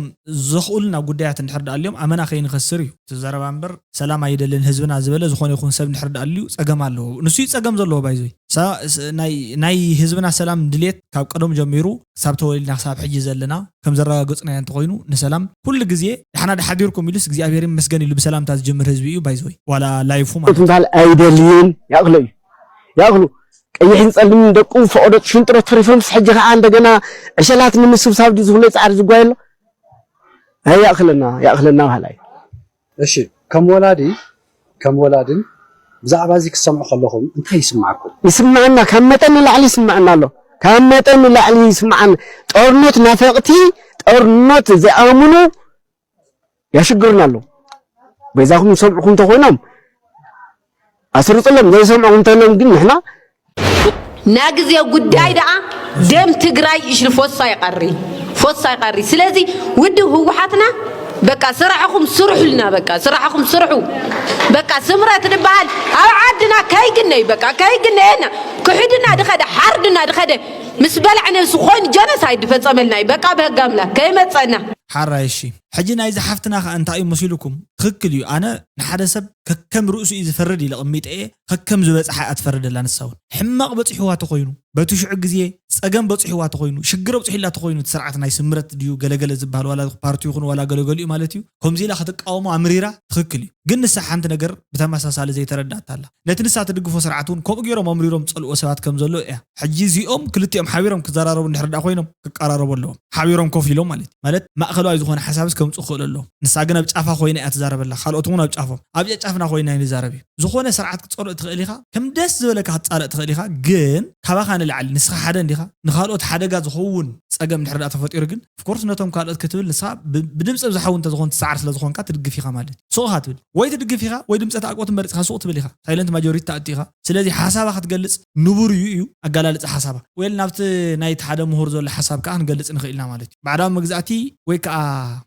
ዘኽእሉና ጉዳያት እንድሕር ደኣልዮም ኣመና ከይንኸስር እዩ እቲ ዘረባ እምበር ሰላም ኣይደልን ህዝብና ዝበለ ዝኾነ ይኹን ሰብ እንድሕር ደኣልዩ ጸገም ኣለዎ። ንሱ እዩ ጸገም ዘለዎ ባይዞይ ናይ ህዝብና ሰላም ድልየት ካብ ቀደም ጀሚሩ ክሳብ ተወሊድና ክሳብ ሕጂ ዘለና ከም ዘረጋገጽናዮ እንተኾይኑ ንሰላም ኩሉ ግዜ ደሓና ደሓዲርኩም ኢሉስ እግዚኣብሔር ይመስገን ኢሉ ብሰላምታ ዝጅምር ህዝቢ እዩ ባይዞይ ዋላ ላይፉ ማለት ምባል ኣይደልይን። ያእኽሎ እዩ ያእኽሉ ቀይሕን ጸሊምን ደቁ ፈቐዶ ሽንጥሮ ተሪፎምስ ሕጂ ከዓ እንደገና ዕሸላት ንምስብሳብ ድዩ ዝኹነ ጻዕሪ ዝጓየ ኣሎ? ኣይ ያእኽለና ያእኽለና በሃላይ። እሺ ከም ወላዲ ከም ወላድን ብዛዕባ እዚ ክትሰምዑ ከለኹም እንታይ ይስምዓኩም? ይስምዓና ካብ መጠን ንላዕሊ ይስምዓና ኣሎ ካብ መጠን ንላዕሊ ይስምዓና ጦርኖት ናፈቕቲ ጦርኖት ዘይኣምኑ ያሽግሩና ኣለዉ በይዛኹም ዝሰምዑኹም እንተኾይኖም ኣስርፅሎም ዘይሰምዑኹም እንተሎም ግን ንሕና ናይ ግዜ ጉዳይ ደኣ ደም ትግራይ እሽሊ ፎሳ ይቐሪ ፎሳ ይቐሪ ስለዚ ውድብ ህወሓትና በቃ ስራሕኹም ስርሑልና በቃ ስራሕኹም ስርሑ በቃ ስምረት ዝበሃል ኣብ ዓድና ከይግነይ በቃ ከይግነየና ክሕድና ድኸደ ሓርድና ድኸደ ምስ በላዕ ነብሱ ኮይኑ ጀነሳይድ ድፈፀመልና እዩ በቃ ብህግ ኣምላክ ከይመፀና ሓራይ እሺ ሕጂ ናይዚ ሓፍትና ከኣ እንታይ እዩ መሲሉኩም ትኽክል እዩ ኣነ ንሓደ ሰብ ከከም ርእሱ እዩ ዝፈርድ ኢለ ቅሚጠ እየ ከከም ዝበፅሓ እያ ትፈርደላ ንሳ እውን ሕማቕ በፂሕዋ ተኾይኑ በቲ ሽዑ ግዜ ፀገም በፂሕዋ ተኾይኑ ሽግር ኣብፅሒላ ተኾይኑ እቲ ስርዓት ናይ ስምረት ድዩ ገለገለ ዝበሃል ዋላ ፓርቲ ይኹን ዋላ ገለገሊኡ ማለት እዩ ከምዚ ኢላ ክትቃወሞ ኣምሪራ ትኽክል እዩ ግን ንሳ ሓንቲ ነገር ብተመሳሳሊ ዘይተረዳእታ ኣላ ነቲ ንሳ ትድግፎ ስርዓት እውን ከምኡ ገይሮም ኣምሪሮም ዝፀልእዎ ሰባት ከም ዘሎ እያ ሕጂ እዚኦም ክልቲኦም ሓቢሮም ክዘራረቡ እንድሕር ደኣ ኮይኖም ክቀራረቡ ኣለዎም ሓቢሮም ኮፍ ኢሎም ማለት እዩ ማለት ማእኸላዊ ዝኾነ ሓሳብስ ከምፅእ ክኽእሉ ኣለዎም ንሳ ግን ኣብ ጫፋ ኮይና እያ ትዛረበላ ካልኦት እውን ኣብ ጫፎም ኣብ ጫፍና ኮይና ንዛረብ እዩ ዝኾነ ስርዓት ክትፀልኦ ትኽእል ኢኻ ከም ደስ ዝበለካ ክትፃለእ ትኽእል ኢኻ ግን ካባኻ ንላዕሊ ንስኻ ሓደ እንዲኻ ንኻልኦት ሓደጋ ዝኸውን ፀገም እንድሕር ደኣ ተፈጢሩ ግን ኦፍኮርስ ነቶም ካልኦት ክትብል ንስኻ ብድምፂ ብዝሓዊ እንተዝኾን ትሰዓር ስለዝኾንካ ትድግፍ ኢኻ ማለት እዩ ሱቕ ኢኻ ትብል ወይ ትድግፍ ኢኻ ወይ ድምፂ ተኣቆት እምበር ኢኻ ሱቕ ትብል ኢኻ ሳይለንት ማጆሪቲ ትኣቱ ኢኻ ስለዚ ሓሳባ ክትገልፅ ንቡር እዩ እዩ ኣጋላልፂ ሓሳባ ወይል ናብቲ ናይቲ ሓደ ምሁር ዘሎ ሓሳብ ከዓ ክንገልፅ ንኽእል ኢና ማለት እዩ ባዕዳዊ መግዛእቲ ወይ ከዓ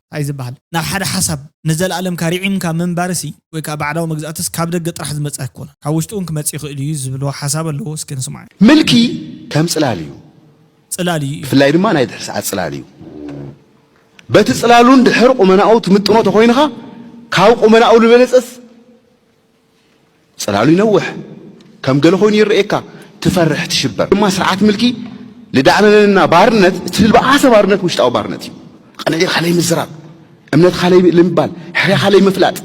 እንታይ ዝበሃል ናብ ሓደ ሓሳብ ንዘለኣለምካ ሪዒምካ ምንባርሲ ወይ ከዓ ባዕዳዊ መግዛእትስ ካብ ደገ ጥራሕ ዝመፅእ ኣይኮነ ካብ ውሽጢ እውን ክመፅእ ይኽእል እዩ ዝብልዎ ሓሳብ ኣለዎ እስኪ ንስማዕ ምልኪ ከም ፅላል እዩ ፅላል እዩ ብፍላይ ድማ ናይ ድሕሪ ሰዓት ፅላል እዩ በቲ ፅላሉ እንድሕር ቁመናኡ ትምጥኖ ተኾይንኻ ካብ ቁመናኡ ዝበለፀስ ፅላሉ ይነውሕ ከም ገለ ኮይኑ ይረኤካ ትፈርሕ ትሽበር ድማ ስርዓት ምልኪ ልዳዕነነና ባርነት እቲ ልባኣሰ ባርነት ውሽጣዊ ባርነት እዩ ቀንዒርካ ለይ ምዝራብ እምነትካ ለይ ልምባል ሕርያካ ለይ ምፍላጥ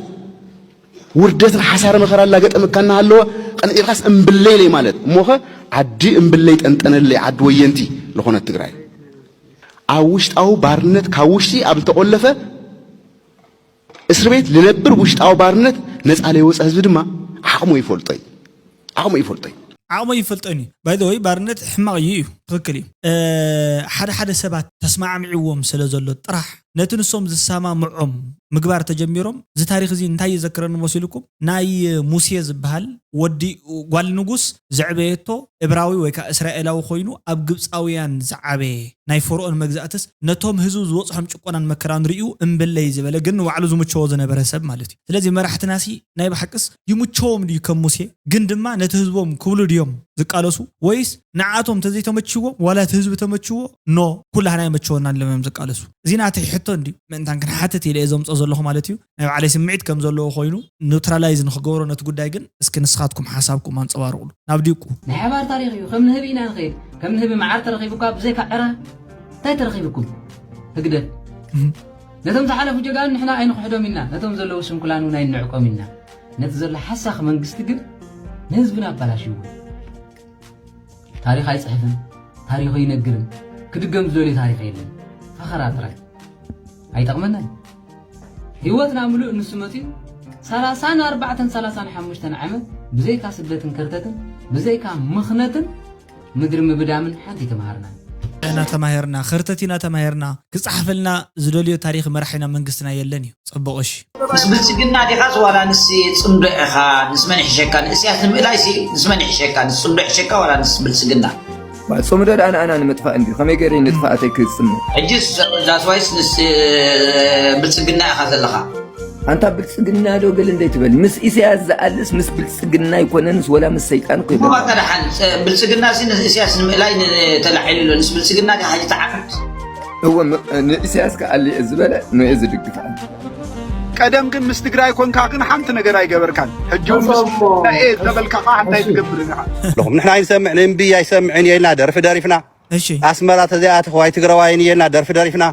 ውርደትን ሓሳረ መኸራ ላገጠመካ እናሃለወ ቀንዒርካስ እምብለይ ለይ ማለት እሞኸ ዓዲ እምብለይ ጠንጠነለይ ዓዲ ወየንቲ ዝኾነት ትግራይ ኣብ ውሽጣዊ ባርነት ካብ ውሽጢ ኣብ ዝተቆለፈ እስር ቤት ልነብር ውሽጣዊ ባርነት ነፃ ለይወፀ ህዝቢ ድማ ዓቕሙ ይፈልጦ እዩ ዓቕሙ ይፈልጦ እዩ ዓቕሙ ይፈልጦን እዩ ባይዘወይ ባርነት ሕማቕ እዩ እዩ ትኽክል እዩ ሓደ ሓደ ሰባት ተስማዕሚዕዎም ስለ ዘሎ ጥራሕ ነቲ ንሶም ዝሰማምዖም ምግባር ተጀሚሮም እዚ ታሪክ እዚ እንታይ ይዘክረኒ መሲልኩም ናይ ሙሴ ዝበሃል ወዲ ጓል ንጉስ ዘዕበየቶ እብራዊ ወይ ከዓ እስራኤላዊ ኮይኑ ኣብ ግብፃውያን ዝዓበየ ናይ ፈርኦን መግዛእትስ ነቶም ህዝቡ ዝበፅሖም ጭቆናን መከራን ርእዩ እምብለይ ዝበለ ግን ንባዕሉ ዝምቸዎ ዝነበረ ሰብ ማለት እዩ ስለዚ መራሕትናሲ ናይ ብሓቅስ ይምቸዎም ድዩ ከም ሙሴ ግን ድማ ነቲ ህዝቦም ክብሉ ድዮም ዝቃለሱ፣ ወይስ ንዓቶም እንተዘይተመችዎም ዋላ እቲ ህዝቢ ተመችዎ ኖ ኩላህና ይመችወና ኣለዎም እዮም ዝቃለሱ? እዚ ናተይ ሕቶ እንድዩ። ምእንታን ክንሓትት ኢለ እየ ዘምፅኦ ዘለኹ ማለት እዩ። ናይ ባዕለይ ስምዒት ከም ዘለዎ ኮይኑ ኒውትራላይዝ ንክገብሮ ነቲ ጉዳይ ግን እስኪ ንስኻትኩም ሓሳብኩም ኣንፀባርቑሉ። ናብ ዲቁ። ናይ ሓባር ታሪኽ እዩ። ከም ንህቢ ኢና ንኸይድ። ከም ንህቢ መዓር ተረኺቡካ ብዘይካ ዕረ እንታይ ተረኺብኩም? ህግደፍ። ነቶም ዝሓለፉ ጀጋኑ ንሕና ኣይንኽሕዶም ኢና፣ ነቶም ዘለዉ ስንኩላን እውን ኣይንንዕቆም ኢና። ነቲ ዘሎ ሓሳኽ መንግስቲ ግን ንህዝብና ኣባላሽዎ። ታሪኽ ኣይጽሕፍን፣ ታሪኹ ኣይነግርን። ክድገም ዝደልዮ ታሪኽ የለን። ፈኸራ ጥራይ። ኣይጠቕመናን። ህይወትና ምሉእ ንሱ መጺኡ፣ ሰላሳን ኣርባዕተን ሰላሳን ሓሙሽተን ዓመት ብዘይካ ስደትን ከርተትን፣ ብዘይካ ምኽነትን ምድሪ ምብዳምን ሓንቲ ተማሃርና። ኢና ተማሂርና፣ ከርተት ኢና ተማሂርና፣ ክጸሓፈልና ዝደልዮ ታሪኽ መራሒና መንግስትና የለን እዩ። ጽቡቕ፣ እሺ። ምስ ብልጽግና ዲኻስ ዋላ ንስ ጽምዶ ኢኻ? ንስ መን ይሕሸካ? ንእስያስ ንምእላይሲ ንስ መን ይሕሸካ? ንስ ጽምዶ ይሕሸካ ዋላ ንስ ብልጽግና? ጽምዶ ደኣ ንኣና ንምጥፋእ እንድዩ። ከመይ ገይረ ንጥፋኣተይ ክጽምድ? ሕጅስ ዛስዋይስ ንስ ብልጽግና ኢኻ ዘለኻ። ኣንታ ብልጽግና ዶ ገለ እንደ ትበል? ምስ ኢሳያስ ዝኣልስ ምስ ብልጽግና ኣይኮነንስ ወላ ምስ ሰይጣን እኮ እሞ ይበል። በቃ ደሓን፣ ጸ-፣ ብልጽግና ሲ ንእስያስ ንምእላይ ን-፣ ተላዒሉ ኣሎ። ንስ ብልጽግና ዲኻ ሕጂ ትዓርፍ? እወ፣ ም-፣ ንእስያስ ከኣሊ እየ ዝበለ፣ ንየ ዝድግፍ ኣነ። ቀደም ግን ምስ ትግራይ ኮንካ ግን ሓንቲ ነገር ኣይገበርካን። ሕጂ እውን ምስ ትግራይ እየ ተበልካ ኸዓ እንታይ ትገብር ኢኻ? ኣለኹም። ንሕና ኣይንሰምዕ፣ ንእምቢ ኣይሰምዕን እየ ኢልና ደርፊ ደሪፍና። እሺ። ኣስመራ ተዘይኣተኹ ኣይትግራዋይን እየ ኢልና ደርፊ ደሪፍና።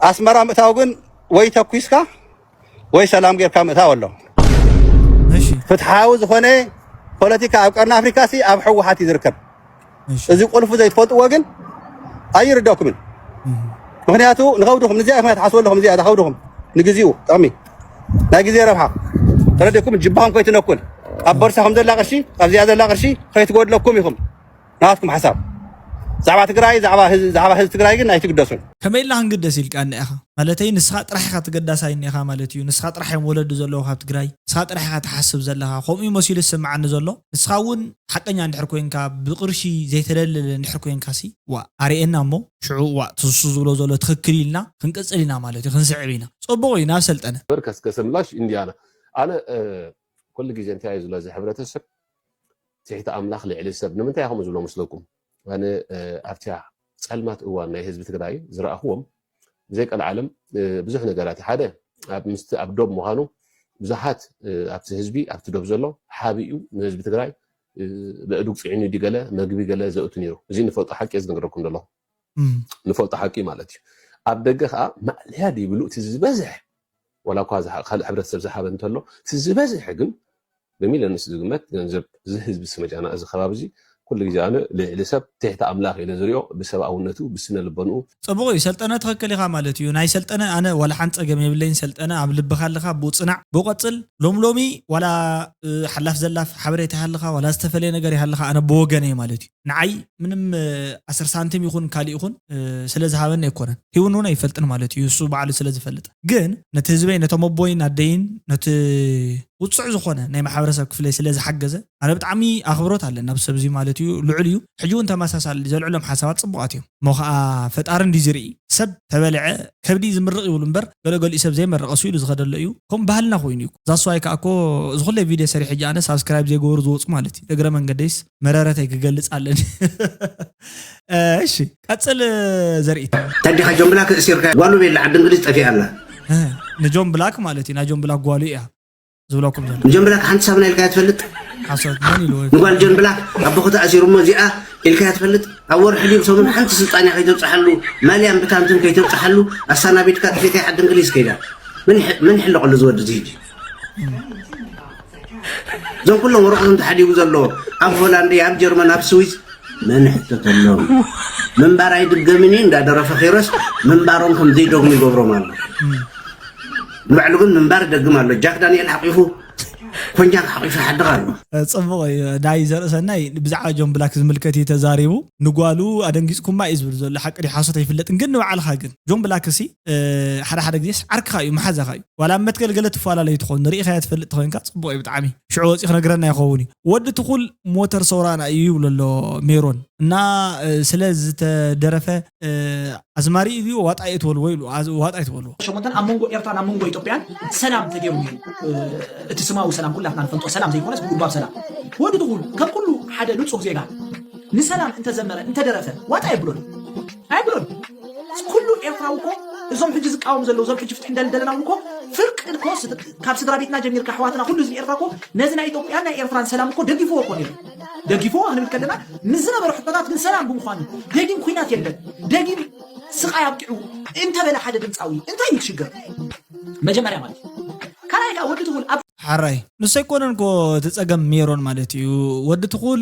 ኣስመራ ምእታው ግን ወይ ተኩስካ ወይ ሰላም ጌርካ ምእታው ኣሎ። እሺ። ፍትሓዊ ዝኾነ ፖለቲካ ኣብ ቀርኒ ኣፍሪካ ሲ ኣብ ህወሓት እዩ ዝርከብ። እሺ። እዚ ቁልፉ ዘይትፈልጥዎ ግን ኣይርደኩምን። እህ። ምኽንያቱ ንኸብድኹም፣ ንዚኣ ምኽንያት ሓስቡ ኣለኹም፣ እዚኣ እታ ከብድኹም ንግዚኡ ጥቕሚ፣ ናይ ግዜ ረብሓ ተረዲእኩም፣ ጅባኹም ከይትነኩል፣ ኣብ ቦርሳኹም ዘላ ቅርሺ፣ ኣብዚኣ ዘላ ቅርሺ ከይትጎድለኩም ኢኹም። ናትኩም ሓሳብ። ዛዕባ ትግራይ፣ ዛዕባ ህዝ-፣ ዛዕባ ህዝቢ ትግራይ ግን ኣይትግደሱን። ከመይ ኢልና ክንግደስ ኢልካ እኒኣኻ? ማለተይ ንስኻ ጥራሕ ኢኻ ተገዳሳይ እኒኣኻ ማለት እዩ። ንስኻ ጥራሕ እዮም ወለዲ ዘለዉ ካብ ትግራይ። ንስኻ ጥራሕ ኢኻ ትሓስብ ዘለኻ። ከምኡ እዩ መሲሉ ዝስምዓኒ ዘሎ። ንስኻ እውን ሓቀኛ እንድሕር ኮይንካ፣ ብቕርሺ ዘይተደለለ እንድሕር ኮይንካ ሲ፣ ዋእ፣ ኣርእየና እሞ፣ ሽዑ ዋእ፣ ትሱ ዝብሎ ዘሎ ትኽክል ኢልና ክንቅጽል ኢና ማለት እዩ፣ ክንስዕብ ኢና። ጽቡቕ እዩ፣ ናብ ሰልጠነ። በርከስ ከሰምላሽ ኢንዲያና። ኣነ፣ እ፣ ኩሉ ግዜ እንታይ እዩ ዝብሎ እዚ ሕብረተሰብ? ትሕቲ ኣምላኽ ልዕሊ ሰብ። ንምንታይ ከምኡ ዝብሎ መስለኩም? ኣነ፣ እ፣ ኣብታ ጸልማት እዋን ናይ ህዝቢ ትግራይ ዝረኣኽዎም፣ ብዘይ ቀልዓለም፣ እ፣ ብዙሕ ነገራት። ሓደ፣ ኣብ ምስቲ ኣብ ዶብ ምዃኑ፣ ብዙሓት፣ እ፣ ኣብቲ ህዝቢ፣ ኣብቲ ዶብ ዘሎ ሓቢኡ ንህዝቢ ትግራይ፣ እ፣ በእዱግ ጽዒኑ ድዩ ገለ፣ መግቢ ገለ ዘእቱ ነይሩ። እዚ ንፈልጦ ሓቂ እየ ዝነግረኩም ዘለኹ። እም። ንፈልጦ ሓቂ ማለት እዩ። ኣብ ደገ ኸኣ ማእለያ ድዩ ብሉ እቲ ዝበዝሕ፣ ዋላ እኳ ዝሓ-፣ ካልእ ሕብረተሰብ ዝሓበ እንተሎ፣ እቲ ዝበዝሕ ግን ብሚልዮንስ ዝግመት ገንዘብ እዚ ህዝቢ ስመጃና፣ እዚ ከባቢ እዚ ኩሉ ግዜ ኣነ ልዕሊ ሰብ ትሕቲ ኣምላኽ ኢለ ዝሪኦ፣ ብሰብኣውነቱ፣ ብስነ ልቦንኡ። ጽቡቕ እዩ ሰልጠነ፣ ትኽክል ኢኻ ማለት እዩ። ናይ ሰልጠነ ኣነ ዋላ ሓንቲ ጸገም የብለይን። ሰልጠነ ኣብ ልብኻ ኣለኻ፣ ብኡ ጽናዕ፣ ብኡ ቀጽል። ሎም ሎሚ ዋላ፣ እ፣ ሓላፍ ዘላፍ ሓበሬታ ይሃልኻ፣ ዋላ ዝተፈለየ ነገር ይሃልኻ፣ ኣነ ብወገነይ ማለት እዩ። ንዓይ ምንም፣ እ፣ ኣስር ሳንቲም ይኹን ካሊእ ይኹን፣ እ፣ ስለ ዝሃበኒ ኣይኮነን። ሂቡኒ እውን ኣይፈልጥን ማለት እዩ፣ እሱ ባዕሉ ስለ ዝፈልጥ። ግን ነቲ ህዝበይ፣ ነቶም ኣቦይን ኣደይን፣ ነቲ ውጹዕ ዝኾነ ናይ ማሕበረሰብ ክፍለይ ስለ ዝሓገዘ፣ ኣነ ብጣዕሚ ኣኽብሮት ኣለኒ ናብ ሰብ እዚ ማለት እዩ፣ ልዑል እዩ። ሕጂ እውን ተመሳሳሊ ዘልዕሎም ሓሳባት ጽቡቓት እዮም። እሞ ኸኣ ፈጣሪ እንድዩ ዝርኢ፣ ሰብ ተበልዐ ከብዲ ዝምርቕ ይብሉ እምበር፣ ገለገሊኡ ሰብ ዘይመረቐ ስኢሉ ዝኸደሎ እዩ። ከምኡ ባህልና ኮይኑ እዩ። እዛ ስዋይ ከኣ እኮ እዚ ኩለ ቪድዮ ሰሪሐ ሕጂ ኣነ ሳብስክራይብ ዘይገበሩ ዝወጹ ማለት እዩ። እግረ መንገደይስ መረረተይ ክገልጽ ኣለኒ። እ፣ እሺ፣ ቀጽል ዘርኢት። ተዲኻ ጆን ብላክ እሲርካ ጓሉ ቤላ ዓዲ እንግሊዝ ጠፊኣ ኣላ። እ፣ ንጆን ብላክ ማለት እዩ፣ ናይ ጆን ብላክ ጓሉ እያ ዝብለኩም ዘሎ። ንጆን ብላክ ሓንቲ ሳብ ናይ ኢልካ ትፈልጥ? ሓሶት፣ መን ኢሉ ወይ? ንጓል ጆን ብላክ ኣቦኹ ተኣሲሩ እሞ እዚኣ ኢልካ ትፈልጥ? ኣብ ወርሒ ድዩ ሰሙን ሓንቲ ስልጣንያ ከይተብጽሓሉ፣ ማልያን ብታንትን ከይተብጽሓሉ ኣሳናቢድካ ጠፊእካ ዓዲ እንግሊዝ ከይዳ። መን ይሕ-፣ መን ይሕለቐሉ ዝወዲ እዚ ሕጂ? እዞም ኩሎም ወረቐቶም ተሓዲጉ ዘሎ ኣብ ሆላንድ፣ ኣብ ጀርመን፣ ኣብ ስዊዝ መን ሕተተሎም? ምንባር ኣይድገምን እዩ እንዳደረፈ ኪሮስ ምንባሮም ከም ዘይደግሙ ይገብሮም ኣሎ። እም። ንባዕሉ ግን ምንባር ይደግም ኣሎ። ጃክ ዳንኤል ሓቂፉ፣ ኮንጃክ ሓቂፉ ይሓድር ኣሎ። ጽቡቕ እዩ። ናይ ዘርእሰናይ ብዛዕባ ጆን ብላክ ዝምልከት እዩ ተዛሪቡ። ንጓሉ ኣደንጊጽኩማ እዩ ዝብል ዘሎ። ሓቂ ድዩ ሓሶት ኣይፍለጥን። ግን ንባዕልኻ ግን ጆን ብላክ ሲ፣ እ፣ ሓደ ሓደ ግዜስ ዓርክኻ እዩ፣ መሓዛኻ እዩ። ዋላ ኣብ መትከል ገለ ትፈላለዩ ትኾን፣ ንርኢኻዮ ትፈልጥ ተኾይንካ ጽቡቕ እዩ ብጣዕሚ። ሽዑ ወጺኡ ክነግረና ይኸውን እዩ። ወዲ ትኹል ሞተር ሰውራና እዩ ይብሎ ኣሎ ሜሮን። እና ስለ ዝተደረፈ ኣዝማሪ እዩ ዋጣ እየ ትበልዎ ኢሉ ዋጣ እየ ትበልዎ። ሸሞንተን ኣብ መንጎ ኤርትራን ኣብ መንጎ ኢትዮጵያን ሰላም ተገይሩ ነይሩ። እቲ ስማዊ ሰላም ኩላትና ንፈልጦ ሰላም ዘይኮነስ ብጉልባብ ሰላም። ወዲ ትኹል ከም ኩሉ ሓደ ንጹህ ዜጋ ንሰላም እንተዘመረ እንተደረፈ ዋጣ የብሎን ኣይብሎን። ኩሉ ኤርትራዊ እኮ እዞም ሕጂ ዝቃወም ዘለዉ እዞም ሕጂ ፍትሒ እንደል ደለና እውን እኮ ፍርቂ እኮ ስድ- ካብ ስድራ ቤትና ጀሚርካ ኣሕዋትና ኩሉ ህዝቢ ኤርትራ እኮ ነዚ ናይ ኢትዮጵያን ናይ ኤርትራን ሰላም እኮ ደጊፍዎ እኮ ነይሩ። ደጊፍዎ ክንብል ከለና ምስ ዝነበረ ሕቶታት ግን ሰላም ብምዃኑ ደጊም ኩናት የለን ደጊም ስቓይ ኣብቂዑ እንተበለ ሓደ ድምፃዊ እንታይ እዩ ሽግር? መጀመርያ ማለት እዩ። ካልኣይ ከዓ ወዲ ትኹል ኣብ ሓራይ ንሱ ኣይኮነን ኮ እቲ ጸገም ሜሮን ማለት እዩ። ወዲ ትኹል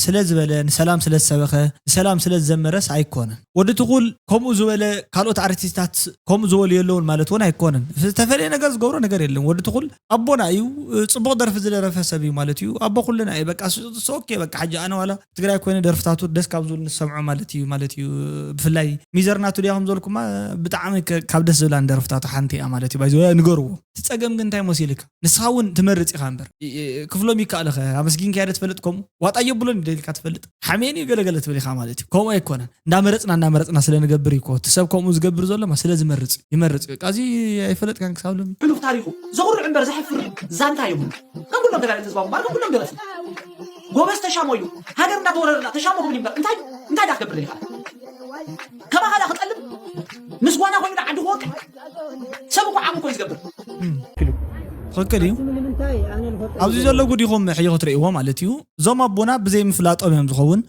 ስለ ዝበለ ንሰላም ስለ ዝሰበኸ ንሰላም ስለ ዝዘመረስ ኣይኮነን። ወዲ ትኹል ከምኡ ዝበለ ካልኦት ኣርቲስታት ከምኡ ዝበሉ የለውን ማለት እውን ኣይኮነን። ዝተፈለየ ነገር ዝገብሮ ነገር የለን። ወዲ ትኹል ኣቦና እዩ፣ ጽቡቕ ደርፊ ዝደረፈ ሰብ እዩ ማለት እዩ። ኣቦ ኩልና እዩ። በቃ ሶኬ በቃ ሕጂ ኣነ ዋላ ትግራይ ኮይነ ደርፍታቱ ደስ ካብ ዝብል ንሰምዖ ማለት እዩ ማለት እዩ። ብፍላይ ሚዘር ናቱ ድያ ከም ዝበልኩማ ብጣዕሚ ከ- ካብ ደስ ዝብላ ደርፍታቱ ሓንቲ እያ ማለት እዩ። ባይዘ ንገርዎ እቲ ጸገም ግን እንታይ መሲልካ ንስኻ እውን ትመርጽ ኢኻ እምበር እ- እ- ክፍሎም ይከኣልኸ ኣመስጊንካዮ ዶ ትፈልጥ ከምኡ ዋጣ የብሎን ደልካ ትፈልጥ ሓሜን እዩ ገለገለ ትብል ኢኻ ማለት እዩ። ከምኡ ኣይኮነን። እንዳመረጽና እንዳመረጽና ስለ ንገብር እዩ እኮ እቲ ሰብ ከምኡ ዝገብር ዘሎ ማ ስለ ዝመርጽ እዩ። ይመርጽ እዩ። በቃ እዚ ኣይፈለጥካን ክሳብ ሎሚ። ሕሉፍ ታሪኹ ዘኹርዕ እምበር ዘሕፍር ዛንታ የብሉ። ከም ኩሎም ተጋደልቲ ህዝባዊ ግንባር ከም ኩሎም ደረፍቲ ጎበዝ ተሻሞ እዩ። ሃገር እንዳተወረረና ተሻሞ ክብል እምበር እንታይ እንታይ ዳ ክገብር ደሊኻ? ከማኻ ዳ ክጠልም ምስ ጓና ኮይኑ ዳ ዓዲ ክወቅዕ ሰብ እኮ ዓሙ እኮ እዩ ዝገብር። ትኽክል እዩ። ኣብዚ ዘሎ ጉድ ኢኹም ሕጂ ክትርእይዎ ማለት እዩ። እዞም ኣቦና ብዘይምፍላጦም እዮም ዝኸውን።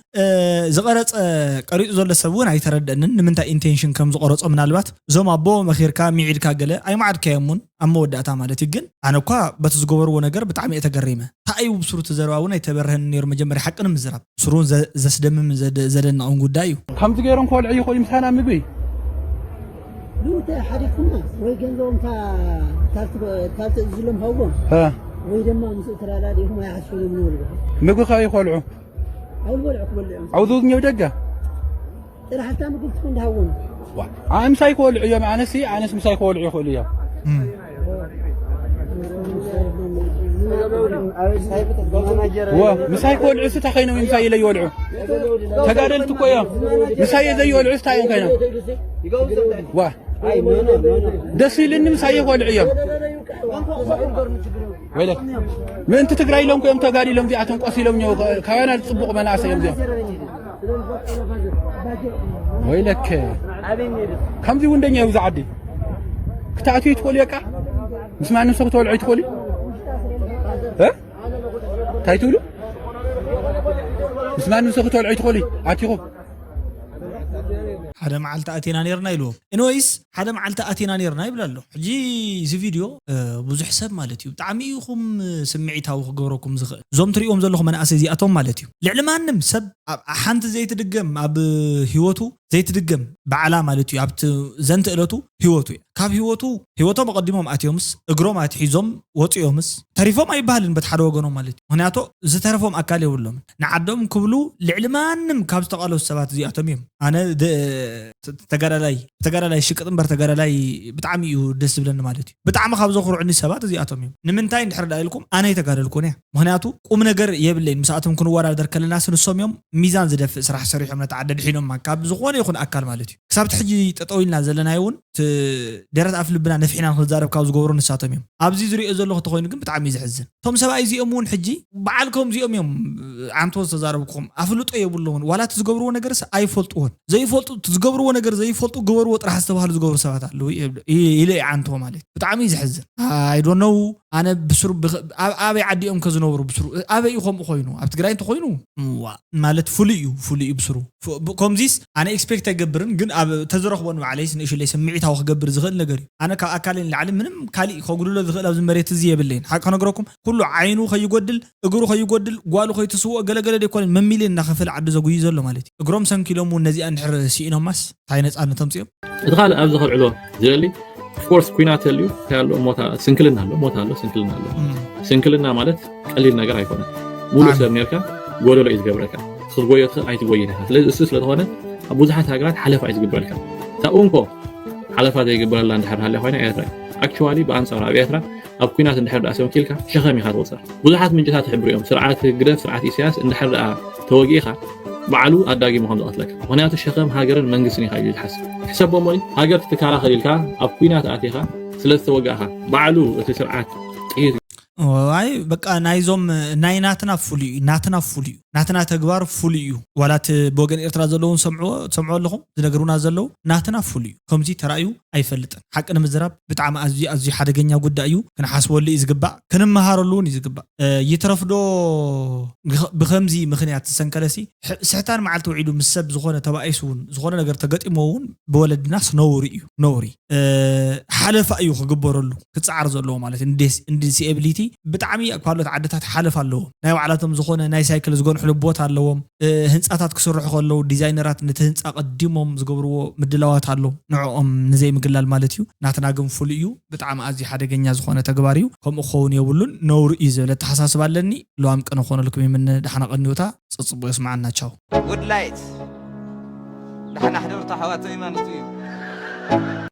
ዝቐረፀ ቀሪፁ ዘሎ ሰብ እውን ኣይተረደእንን ንምንታይ ኢንቴንሽን ከም ዝቐረፆ። ምናልባት እዞም ኣቦ መኺርካ ሚዒድካ ገለ ኣይመዓድካዮምን ኣብ መወዳእታ ማለት እዩ። ግን ኣነ እኳ በቲ ዝገበርዎ ነገር ብጣዕሚ እየ ተገሪመ። እንታይ እዩ ብስሩ እቲ ዘረባ እውን ኣይተበርሀን ነይሩ። መጀመርያ ሓቂ ንምዝራብ ብስሩ እውን ዘ- ዘስደምምን ዘደ- ዘደንቕን ጉዳይ እዩ። ከምዚ ገይሮም ክበልዑ ይኽእሉ ምሳና ምግቢ ብእንተ ሓዲግኩማ ወይ ገንዘቦም እታ ታልቲ ታልቲ እዝሎም ሃውቦም እ፣ ወይ ድማ ምስኡ ተላላሊኹም ኣይሓስብሎም ንበልዎ ምግቢ ከ ይኮልዑ ኣውል በልዑ ክበልዑ እዮም ኣውዙ እኛው ደጋ ጥራሕ እታ ምግቢ ትኹን ድሃዎም ዋ፣ ኣምሳይ ክበልዑ እዮም። ኣነሲ ኣነስ ምሳይ ክበልዑ ይኽእሉ እዮም። ወ ምሳይ ክበልዑ ስታ ከይኖም ምሳይ ኢለ ይበልዑ ተጋደልቲ እኮ እዮም። ምሳይ ዘይበልዑ ስታ እዮም ከይኖም ዋ ደስ ኢልኒ ምሳይ ክበልዑ እዮም። ወይለክ ምእንቲ ትግራይ ኢሎም እዮም ተጋዲሎም እዚኣቶም ቆሲሎም እኒኦ ካባና ዝፅቡቕ መናእሰይ እዮም እዚኦም ወይለክ ከምዚ እውን ደኛ ኣብዚ ዓዲ ክትኣትዩ ይትኽእሉ በቃ ምስ ማንም ሰብ ክትበልዑ ይትኽእሉ እንታይ ትብሉ ምስ ማንም ሰብ ክትበልዑ ይትኽእሉ ኣቲኹም ሓደ መዓልቲ ኣቴና ነርና ኢልዎም። ኤኒወይስ ሓደ መዓልቲ ኣቴና ነርና ይብል ኣሎ። ሕጂ እዚ ቪድዮ ብዙሕ ሰብ ማለት እዩ ብጣዕሚ ኢኹም ስምዒታዊ ክገብረኩም ዝኽእል። እዞም ትሪእዎም ዘለኹም መናእሰይ እዚኣቶም ማለት እዩ ልዕሊ ማንም ሰብ ኣብ ሓንቲ ዘይትድገም ኣብ ህይወቱ ዘይትድገም በዓላ ማለት እዩ ኣብቲ ዘንተ እለቱ ህይወቱ እዩ። ካብ ህይወቱ ህይወቶም ኣቐዲሞም ኣትዮምስ እግሮም ኣትሒዞም ወፂኦምስ ተሪፎም ኣይበሃልን በት ሓደ ወገኖም ማለት እዩ። ምክንያቱ ዝተረፎም ኣካል የብሎምን። ንዓዶም ክብሉ ልዕሊ ማንም ካብ ዝተቓለሱ ሰባት እዚኣቶም እዮም። ኣነ ተጋዳላይ ተጋዳላይ ሽቅጥ እምበር ተጋዳላይ ብጣዕሚ እዩ ደስ ዝብለኒ ማለት እዩ። ብጣዕሚ ካብ ዘኹርዑኒ ሰባት እዚኣቶም እዮም። ንምንታይ እንድሕር ዳ ኢልኩም ኣነ ኣይተጋደልኩን እያ። ምክንያቱ ቁም ነገር የብለይን። ምስኣቶም ክንወዳደር ከለናስ ንሶም እዮም ሚዛን ዝደፍእ ስራሕ ሰሪሖም ነታ ዓዲ ድሒኖማ ካብ ዝኾነ ይኹን ኣካል ማለት እዩ። ክሳብ እቲ ሕጂ ጠጠው ኢልና ዘለናዮ እውን እቲ ደረት ኣፍ ልብና ነፊሕና ንክንዛረብ ካብ ዝገብሩ ንሳቶም እዮም። ኣብዚ ዝሪኦ ዘለኹ ተኮይኑ ግን ብጣዕሚ እዩ ዘሕዝን። እቶም ሰብኣይ እዚኦም እውን ሕጂ በዓል ከምዚኦም እዮም ዓንቶ ዝተዛረብኩም ኣፍልጦ የብሎምን ዋላ እቲ ዝገብርዎ ነገርስ ኣይፈልጥዎን ዘይፈልጡ እቲ ዝገብርዎ ነገር ዘይፈልጡ ግበርዎ ጥራሕ ዝተባሃሉ ዝገብሩ ሰባት ኣለዉ ኢለ እየ ዓንቶ ማለት ብጣዕሚ እዩ ዘሕዝን። ኣይዶነው ኣነ ብስሩ ኣብ ኣበይ ዓዲ እዮም ከዝነብሩ ብስሩ ኣበይ እዩ ከምኡ ኮይኑ ኣብ ትግራይ እንተኮይኑ ዋ ማለት ፍሉይ እዩ ፍሉይ እዩ ብስሩ ከምዚስ ኣነ ኤክስፔክት ኣይገብርን ግን ኣብ ተዝረኽቦ ንባዕለይስ ንእሽለይ ስምዒታዊ ክገብር ዝኽእል ነገር እዩ ኣነ ካብ ኣካለይ ንላዕሊ ምንም ካሊእ ከጉድሎ ዝኽእል ኣብዚ መሬት እዚ የብለይን ሓቂ ክነግረኩም ኩሉ ዓይኑ ከይጎድል እግሩ ከይጎድል ጓሉ ከይትስውኦ ገለገለ ደይኮነን መሚልዮን እናኸፈለ ዓዲ ዘጉዩ ዘሎ ማለት እዩ እግሮም ሰንኪሎም እውን ነዚኣ እንድሕር ስኢኖማስ እንታይ ነፃነት ኣምፅኦም እቲ ካልእ ኣብዚ ከልዕሎ ዝደሊ ኦፍኮርስ ኩናት ተልዩ እንታይ ኣሎ ሞት ስንክልና ኣሎ ሞት ኣሎ ስንክልና ኣሎ ስንክልና ማለት ቀሊል ነገር ኣይኮነን ሙሉእ ሰብ ኔርካ ጎደሎ እዩ ዝገብረካ ክትጎዮ ትኽእል ኣይትጎይን ኢኻ ስለዚ እሱ ስለዝኾነ ኣብ ብዙሓት ሃገራት ሓለፋ እዩ ዝግበረልካ ካብኡ እንኮ ሓለፋ ዘይግበረላ እንድሕር ሃልያ ኮይና ኤርትራ እዩ ኣክቹዋሊ ብኣንፃሩ ኣብ ኤርትራ ኣብ ኩናት እንድሕር ደኣ ሰንኪልካ ሸኸም ኢኻ ትቑፀር ብዙሓት ምንጭታት ይሕብሩ እዮም ስርዓት ህግደፍ ስርዓት ኢሳያስ እንድሕር ደኣ ተወጊእኻ ባዕሉ ኣዳጊሙ ከም ዝቐትለካ። ምክንያቱ ሸኸም ሃገርን መንግስትን ኢኻ ኢሉ ዝሓስብ። ሕሰቦ እሞ፣ ሃገር ትትካላኸል ኢልካ ኣብ ኲናት ኣቲኻ ስለ ዝተወጋእኻ፣ ባዕሉ እቲ ስርዓት ጥይት ዋይ በቃ ናይዞም ናይ ናትና ፍሉይ እዩ፣ ናትና ፍሉይ እዩ፣ ናትና ተግባር ፍሉይ እዩ። ዋላ እቲ ብወገን ኤርትራ ዘለውን ሰምዕዎ ትሰምዕዎ ኣለኹም ዝነግሩና ዘለዉ ናትና ፍሉይ እዩ። ከምዚ ተራእዩ ኣይፈልጥን። ሓቂ ንምዝራብ ብጣዕሚ ኣዝዩ ኣዝዩ ሓደገኛ ጉዳይ እዩ። ክንሓስበሉ እዩ ዝግባእ፣ ክንመሃረሉ እውን እዩ ዝግባእ። እ፣ ይትረፍዶ ግኸ- ብኸምዚ ምኽንያት ዝሰንከለሲ ሕ- ስሕታን መዓልቲ ውዒሉ ምስ ሰብ ዝኾነ ተባኢሱ እውን ዝኾነ ነገር ተገጢሞ እውን ብወለድናስ ነውሪ እዩ፣ ነውሪ። እ፣ ሓለፋ እዩ ክግበረሉ ክፀዓር ዘለዎ ማለት እዩ። ንዲስ- ንዲስኤብሊቲ ብጣዕሚ ኣብ ካልኦት ዓድታት ሓለፋ ኣለዎም። ናይ ባዕላቶም ዝኾነ ናይ ሳይክል ዝገንሕሉ ቦታ ኣለዎም። እ፣ ህንፃታት ክስርሑ ከለዉ ዲዛይነራት ነቲ ህንፃ ቀዲሞም ዝገብርዎ ምድላዋት ኣሎ። ንዕኦም ንዘይምግላል ማለት እዩ። ናትና ግን ፍሉይ እዩ። ብጣዕሚ ኣዝዩ ሓደገኛ ዝኾነ ተግባር እዩ። ከምኡ ክኸውን የብሉን፣ ነውሪ እዩ ዝብል ኣተሓሳስባ ኣለኒ። ልዋም ቅነ ክኾነልኩም ይምነ። ደሓና ቀንዩታ፣ ፀፅቡ የስምዓና። ቻው። ውድላይት ደሓና ሕደርታ ሓዋተይ ማለት እዩ።